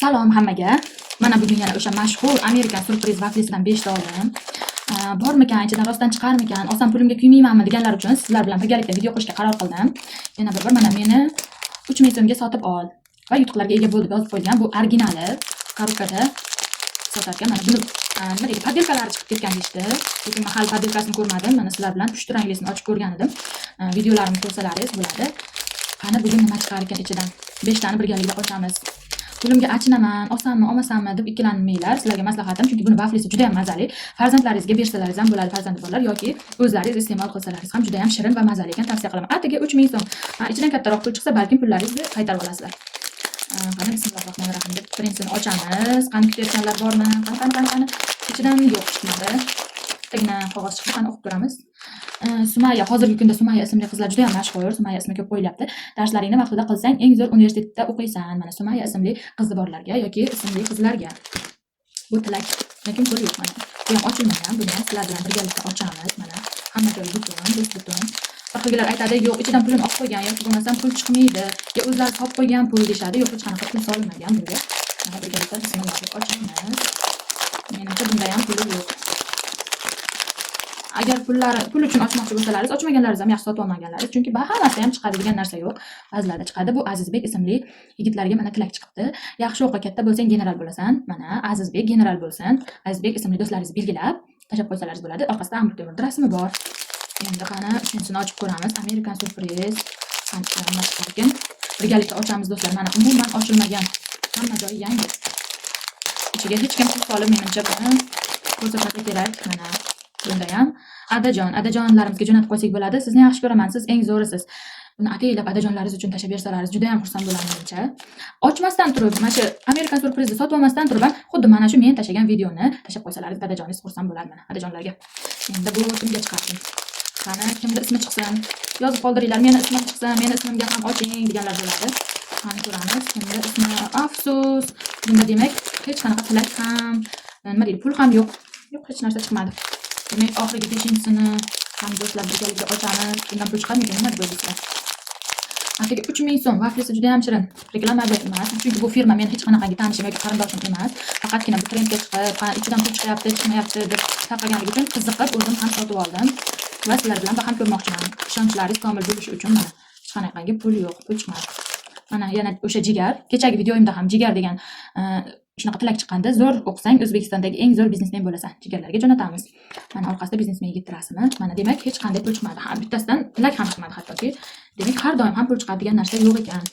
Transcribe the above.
Salom hammaga. Mana bugun yana o'sha mashhur American Surprise vaflisidan 5 ta oldim. Bormikan, ichidan rostdan chiqarmikan, olsam pulimga kuymaymanmi deganlar uchun sizlar bilan birgalikda video qo'yishga qaror qildim. Yana bir bor mana meni 3000 so'mga sotib ol va yutuqlarga ega bo'l deb yozib qo'yilgan. Bu originali коробка da sotarkan. Mana buni nima deydi, подделка lari chiqib ketgan deyishdi. Lekin men hali подделка sini ko'rmadim. Mana sizlar bilan pushti ranglisini ochib ko'rgan edim. Videolarimni ko'rsalaringiz bo'ladi. Qani, bugun nima chiqar ekan ichidan? 5 tani birgalikda ochamiz. Pulimga achinaman, olsammi, olmasammi deb ikkilanmanglar. Sizlarga maslahatim, chunki buni vaflisi juda ham mazali. Farzandlaringizga bersalaringiz ham bo'ladi, farzandi borlar yoki o'zlaringiz iste'mol qilsalaringiz ham juda ham shirin va mazali ekan, tavsiya qilaman. Atigi 3000 so'm. Ha, ichidan kattaroq pul chiqsa, balkim pullaringizni qaytarib olasizlar. Qani, bismillahir rohmanir rohim deb birinchisini ochamiz. Qani, kutayotganlar bormi? Qani, qani, qani, qani. Ichidan yo'q, chiqmadi. Bittagina qog'oz chiqdi, qani, o'qib ko'ramiz. Sumaya, hozirgi kunda Sumaya ismli qizlar juda ham mashhur. Sumaya ismi ko'p qo'yilyapti. Darslaringni vaqtida qilsang, eng zo'r universitetda o'qiysan. Mana Sumaya ismli qizi borlarga yoki ismli qizlarga. Bu tilak. Lekin pul yo'q mana. Bu ham ochilmagan. Buni ham sizlar bilan birgalikda ochamiz. Mana hamma joyi butun, bus butun. Bir xilgilar aytadi, yo'q, ichidan pulini olib qo'ygan yoki bo'lmasam pul chiqmaydi. Yo o'zlari solib qo'ygan pul deyishadi. Yo'q, hech qanaqa pul solinmagan bunga. Mana birgalikda bismillah deb ochamiz. Menimcha, bunda ham puli yo'q. Agar pullari pul uchun ochmoqchi bo'lsalaringiz, ochmaganlaringiz ham yaxshi, sotib olmaganlaringiz, chunki hammasida ham chiqadi degan narsa yo'q. Ba'zilarida chiqadi. Bu Azizbek ismli yigitlarga mana tilak chiqibdi. Yaxshi o'qi, katta bo'lsang general bo'lasan. Mana Azizbek general bo'lsin. Azizbek ismli do'stlaringizni belgilab tashlab qo'ysalaringiz bo'ladi. Orqasida Amir Temurning rasmi bor. Endi qani, uchinchisini ochib ko'ramiz. American Surprise. Qani, nima chiqar ekan? Birgalikda ochamiz, do'stlar. Mana umuman ochilmagan. Hamma joyi yangi. Ichiga hech kim pul solib, menimcha, buni ko'rsatmasa kerak. Mana bunda ham adajon, adajonlarimizga jo'natib qo'ysak bo'ladi. Sizni yaxshi ko'raman, siz eng zo'risiz. Buni ataylab adajonlaringiz uchun tashlab bersalaringiz juda ham xursand bo'laman menimcha. Ochmasdan turib, mana shu American Surprise'ni sotib olmasdan turib ham xuddi mana shu men tashlagan videoni tashlab qo'ysalaringiz, dadajoningiz xursand bo'ladi, mana adajonlarga. Endi bu kimga chiqarsin? Qani, kimni ismi chiqsin? Yozib qoldiringlar, meni ismim chiqsin, meni ismimga ham oching deganlar bo'ladi. Qani, ko'ramiz, kimni ismi. Afsus. Bunda demak hech qanaqa tilak ham, nima deydi, pul ham yo'q. Yo'q, hech narsa chiqmadi. Demak, oxirgi beshinchisini ham, do'stlar, birgalikda ochamiz. Bundan pul chiqarmikan, nima deb o'ylaysizlar? Atigi 3000 so'm, vaflisi juda ham shirin. Reklama emas, chunki bu firma meni hech qanaqangi tanishim yoki qarindoshim emas. Faqatgina bu trendga chiqib, ichidan pul chiqyapti, chiqmayapti deb tarqaganligi uchun qiziqib o'zim ham sotib oldim. Va sizlar bilan baham ko'rmoqchiman. Ishonchlaringiz komil bo'lishi uchun mana hech qanaqangi pul yo'q, pul chiqmadi. Mana yana o'sha jigar. Kechagi videoyimda ham jigar degan shunaqa tilak chiqqandi. Zo'r o'qisang, O'zbekistondagi eng zo'r biznesmen bo'lasan. Jigarlarga jo'natamiz. Mana orqasida biznesmen yigit rasmi. Mana demak, hech qanday pul chiqmadi. Ha, bittasidan tilak ham chiqmadi hattoki. Demak, har doim ham pul chiqadi degan narsa yo'q ekan.